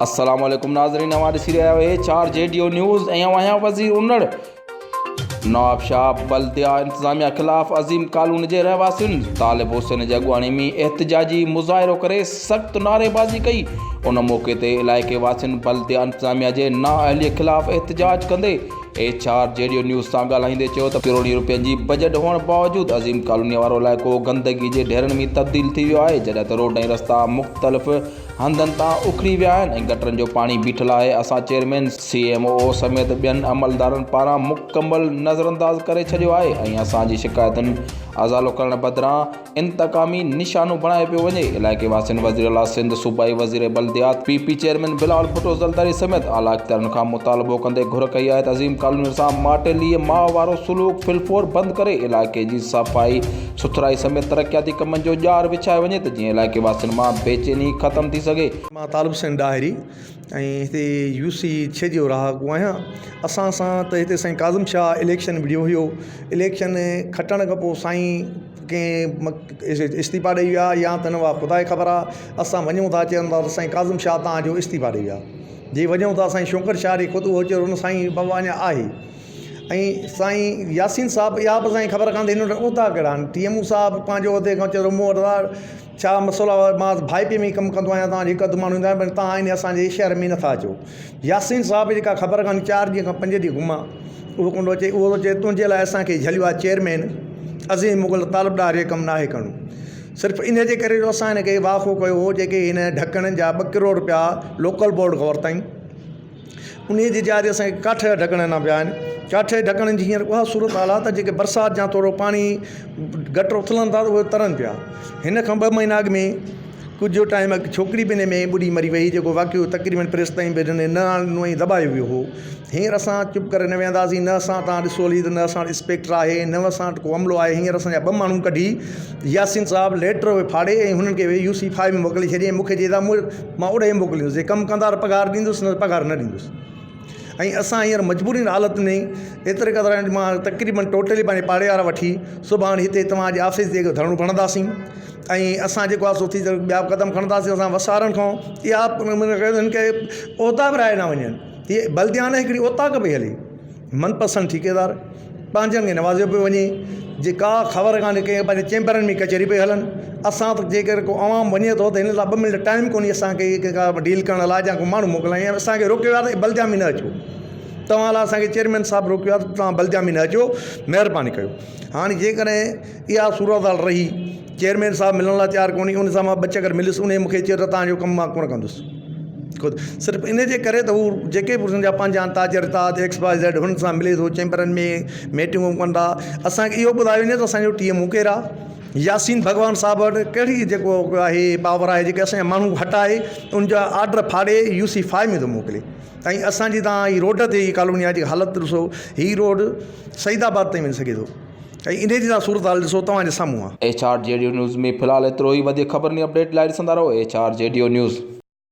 السلام عليڪم ناظرين اوهان ڏسي رهيا آهيو H R G D O news ۽ آئون آهيان وزير انڙ نوابشاهه بلديا انتظاميا خلاف عظيم ڪالوني جي رهواسين طالب حسين جي اڳواڻي ۾ احتجاجي مظاهرو ڪري سخت نعريبازي ڪئي ان موقعي تي علائقي واسين بلديا انتظاميا جي نااهلي خلاف احتجاج ڪندي H R G D O news سان ڳالهائيندي چيو ته ڪروڙين روپين جي بجيٽ هئڻ باوجود عظيم ڪالوني وارو علائقو گندگي جي ڍيرن ۾ تبديل ٿي ويو آهي جڏهن ته روڊ ۽ رستا مختلف هنڌن تان اکڙي ويا آهن ۽ گٽرن جو پاڻي بيٺل آهي، اسان چيئرمين، سي ايم او سميت ٻين عملدارن پاران مڪمل نظرانداز ڪري ڇڏيو آهي ۽ اسان جي شڪايتن ازالو ڪرڻ بدران انتقامي نشانو بڻايو پيو وڃي، علائقي واسين وزيراعليٰ سنڌ، صوبائي وزير بلديات، P P chairman Bilawal Bhutto Zardari سميت اعليٰ اختيارين کان مطالبو ڪندي گهر ڪئي آهي ته عظيم ڪالوني سان ماٽيلي ماء وارو سلوڪ فلفور بند ڪري علائقي جي صفائي سٿرائي سميت ترقياتي ڪمن جو ڄار وڇايو وڃي ته جيئن علائقي واسين مان بيچيني ختم ٿي سگهي. مان طالب حسين ڏاهري ۽ هتي يو سي ڇهه جو رهاڪو آهيان اسان سان ته هتي سائين ڪاظم شاهه اليڪشن وڙهيو هيو اليڪشن کٽڻ کان پوء سائين ڪنهن استعيفا ڏئي ويا يا ته نه اها خدا کي خبر آهي اسان وڃون ٿا چون ٿا ته سائين ڪاظم شاهه تان جو استعيفا ڏئي ويا جي وڃون ٿا سائين شوڪت شاهه ڏي خود اهو چيو نه سائين بابا اڃا آهي ۽ سائين ياسين صاحب اها به اسان کي خبر ڪانه ته هن وٽ عهدا ڪهڙا آهن ٽي ايم او صاحب پنهنجو عهدي کان چيو مون وٽ ڇا مسئلو آهي مان ڀائپي ۾ ڪم ڪندو آهيان توهان جو هڪ اڌ ماڻهو ايندا آهن پر توهان ان اسانجي شهر ۾ نٿا اچو ياسين صاحب جي ڪا خبر ڪانه چار ڏينهن کان پنج ڏينهن گم آهي اهو ڪونه ٿو اچي اهو ٿو چئي تنهنجي لاء اسان کي جهليو آهي چيئرمين عظيم مغل طالب ڏاهري ڪم ناهي ڪرڻو صرف ان جي ڪري جو اسان هن کي واخو ڪيو هو جيڪي هن ڍڪڻن جا ٻه ڪروڙ روپيا لوڪل بورڊ کان ورتائين انهيء جي جاء تي اسان کي ڪاٺ جا ڍڪڻ ڏنا پيا آهن. ڪاٺ جي ڍڪڻن جي هينئر اها صورت حال آهي ته جيڪي برسات جا ٿورو پاڻي گٽر اٿلن ٿا ته اهي ترن پيا. هن کان ٻه مهينا اڳ ۾ ڪجهه ٽائيم اڳ ڇوڪري به ان ۾ ٻڏي مري وئي جيڪو واقعو تقريبن پريس تائين به نه آڻڻو ۽ دٻايو ويو هو. هينئر اسان چپ ڪري نه ويهنداسين نه اسان تان ڏسو هلي ته نه اسان وٽ انسپيڪٽر آهي نه اسان وٽ ڪو عملو آهي هينئر اسان جا ٻه ماڻهو ڪڍي ياسين صاحب ليٽر اهي ڦاڙي ۽ هنن کي يو سي فائيو ۾ موڪلي ڇڏي ۽ مون کي چئي ٿا مان اوڏانهن ئي موڪليندس جي ڪم ڪندا ته پگهار ڏيندس نه ته پگهار نه ڏيندس ۽ اسان هينئر مجبورين حالت ۾ ايتري قدر آهيون جو مان تقريبن ٽوٽلي پنهنجي پاڙي وارا وٺي سڀاڻي هتي توهان جي آفيس تي ڌرڻو هڻنداسين ۽ اسان جيڪو آهي سو ٿي ته ٻيا قدم کڻنداسين اسان وسارن کان اها هن کي عهدا ورهايا نه وڃن هي بلديانه هڪڙي اوطاق پئي هلي من پسند ٺيڪيدار پنهنجن کي نوازيو پيو وڃي جي ڪا خبر ڪانهي ڪنهن پنهنجي چيمبرن ۾ ڪچهري پئي هلن اسان ته جيڪر ڪو عوام وڃي ٿو ته هن لاء ٻه منٽ ٽائيم ڪونهي اسان کي ڪنهن کان ڊيل ڪرڻ لاء يا ڪو ماڻهو موڪلائين يا اسان کي روڪيو ويو آهي ته بلديا ۾ نه اچو توهان لاء اسان کي چيئرمين صاحب روڪيو آهي ته توهان بلديا ۾ نه اچو مهرباني ڪيو هاڻي جيڪڏهن اها صورت حال رهي چيئرمين صاحب ملڻ لاء تيار ڪونهي ان سان مان ٻه چڪر مليس انهي مون کي چيو ته توهان جو ڪم مان ڪونه ڪندس خود صرف ان جي ڪري ته هو جيڪي به هن جا پنهنجا تاجر تاج ايڪس واء زيڊ هن سان ملي ٿو چيمبرن ۾ ميٽنگون ڪن ٿا اسانکي اهو ٻڌايو وڃي ته اسانجو ٽي ايم او ڪير آهي ياسين ڀڳوان صاحب وٽ ڪهڙي جيڪو آهي پاور آهي جيڪي اسانجا ماڻهو هٽائي ان جا آرڊر ڦاڙي يو سي فائيو ۾ ٿو موڪلي ۽ اسانجي تان هي روڊ تي هي ڪالوني آهي جيڪا حالت ڏسو هي روڊ سعيد آباد تائين وڃي سگهي ٿو ۽ انهي جي تان صورت حال ڏسو توهان جي سامهون آهي. H R G D O news ۾ في الحال ايترو ئي وڌيڪ خبرن ۽ اپڊيٽ لاء ڏسندا رهو H R G D O news.